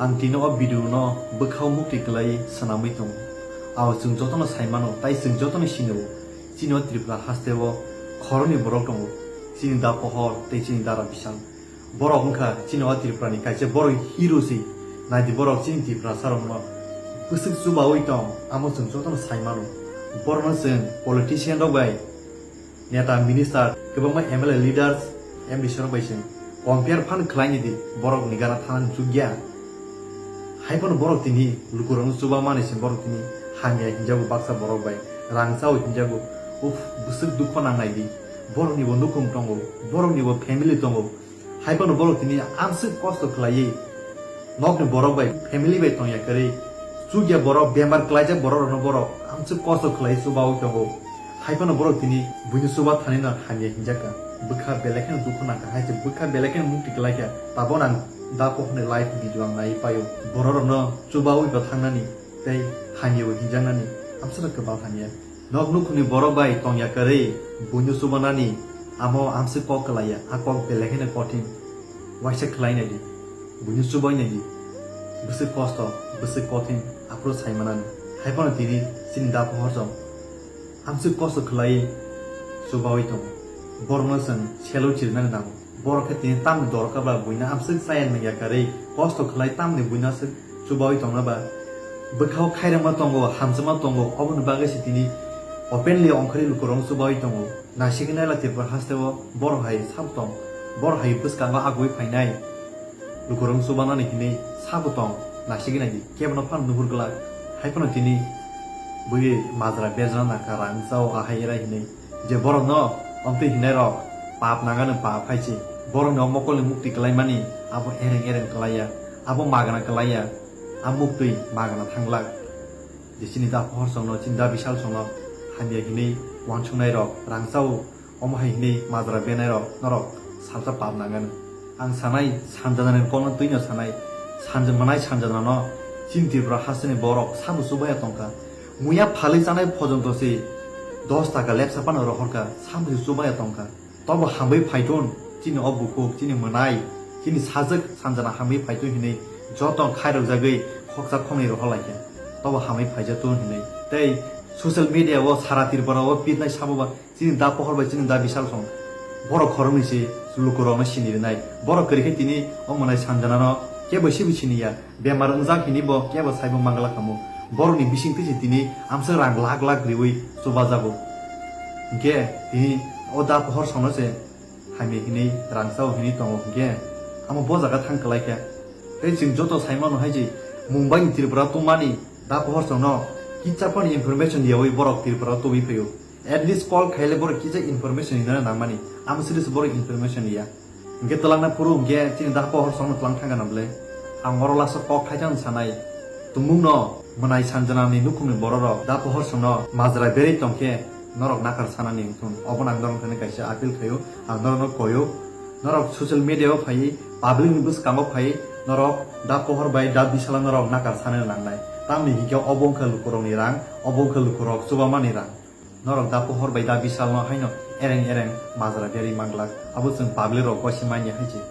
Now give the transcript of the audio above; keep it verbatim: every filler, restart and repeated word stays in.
Ang tini o video no bwkhao mukti kwlai swnamwi tongo. Abo chwng jotono sai mano, tai chwng jotono sinio. Chini o Tripura haste o khoroknwi borok tongo. Chini da Pohor tei chini da Rabisal. Borok wngkha chini o Tripura ni kaisa borok hero se. Naidi borok chini Tripura sarokno bwswk chubawi tong, amo chwng jotono sai mano. Borokno chwng politician rok bai, neta, minister, kwbangma M L A leaders, M D C rok bai chwng compare phan khlaini di, borok ni gana thanani chukya. Hai phano borok tini lukurokno chuba mani se borok tini hamya hinjago baksa borok bai, rang chao hinjago, uff, bwswk dukho nangnai di, borok ni bo nukhung tongo, borok ni bo family tongo, hai phano borok tini amswk kosto khlaiwi nokni borok bai, family bai tongya kwrwi, chukya borok, bemar klaijak borok rokno borok amswk kosto khlai chubawi tongo. Hai phano borok tini buini chuba thani no hamya hinjakha. Bwkha belai kheno dukhu nangkha, hai se bwkha belai kheno mukti kwlaikha. Tabok ang da Pohor ni live video ang nai paio. Borok rokno chubawi bo thangnani tei hamya bo hinjaknani amswk kwbang hamya. Nok nukhungni borok bai tongya kwrwi buino chubanani amo amswk kok kwlaiya, a kok belai kheno kothin. Waisa khlai naidi, buino chubai naidi, bwswk kosto, bwswk kothin, aphuru sai manani. Hai phano tini chini da Pohor chong amswk kosto khlai chubawi tongo. Borokno chwng selo chirinani nango. Borok khe tini tamni dorkar ba buino amswk chaya nangya kwrwi kosto khlai tamni buino aswk chubawi tongna ba bwkhao khairokma tongo, hamjakma tongo, oboni bagwi se tini openly ongkhorwi lukurokno chubawi tongo. Naisingwi naila Tripura hasteo borok hai sabo tong, borok hai bwskango agwi phainai lukurokno chubanani hinwi sabo tong, naisingwi naidi kebono phano nuhur glak. Hai phano tini bui majra bejna nangkha rang chao ahai era hinwi. Je borokno omtwi hinai rok pap nangani pap hai se. Borokni o mokolni mukti kwlaimani abo ereng ereng kwlaiya. Abo magna kwlaiya. A muktwi magna thanglak. Je chini da Pohor chongno, chini da Bisal chongno hamya hinwi wansuknai rok rang chao, omo hai hinwi majra benai rok norok salsa pap nangani. Ang sanai, sanjanani kokno twino sanai, sanja-, manai sanjanano chini Tripura hasteni borok sabo chubaya tongkha. Muya phalwi chanai phojonto se dos taka lepsa phano rohorkha, sabo se chubaya tongkha. Tobo hamwi phaithun, chini o bukhuk, chini mwnai, chini sajwk sanjana hamwi phaithun hinwi joto khairokjagwi khoksa khoknwi rohorlaikha. Tobo hamwi phaijaktun hinwi. Tei social media o sara Tripura o pitnai sabo ba chini da Pohor bai chini da Bisal song. Borok khoroknwi se lukurokno sini rwnai. Borok kwrwi khe tini o mwnai sanjanano kebo sibo siniya. Bemar wngjak hinwi bo kebo saibo mangla kamo. Borokni bisingtwi se tini amswk rang lak lak riwi chubajago. Hinkhe tini o da Pohor songno se hamya hinwi rang chao hinwi tongo hinkhe amo bo jaga thang kwlaikha. Tei chwng joto sai mano hai je Mumbai ni Tripura tongmani da Pohor songno kitsa phano information yawi borok Tripura tubui phaio. At least call khaile borok kisa information hinna nangmani, amo siri se borok information ya. Hinkhe twlangna phuru hinkhe chini da Pohor songno twlang thangkha na bwle. Ang oro last o kok khaithang sanai. Tumungno mwnai sanjanani nukhungni bororok da Pohor songno majra berwi tongkhe norok nakar sanani wngthun. Obono ang norok thani kaisa appeal khaio, ang norokno koio. Norok social media o phaiwi, public ni bwskango phaiwi, norok da Pohor bai da Bisala norok nakar sanani nangnai. Tamni hinkhe obo wngkha lukurokni rang, obo wngkha lukurok chubamani rang. Norok da Pohor bai da Bisalno haino ereng ereng majra berwi manglak. Abo chwng public rok gosi manya hai se.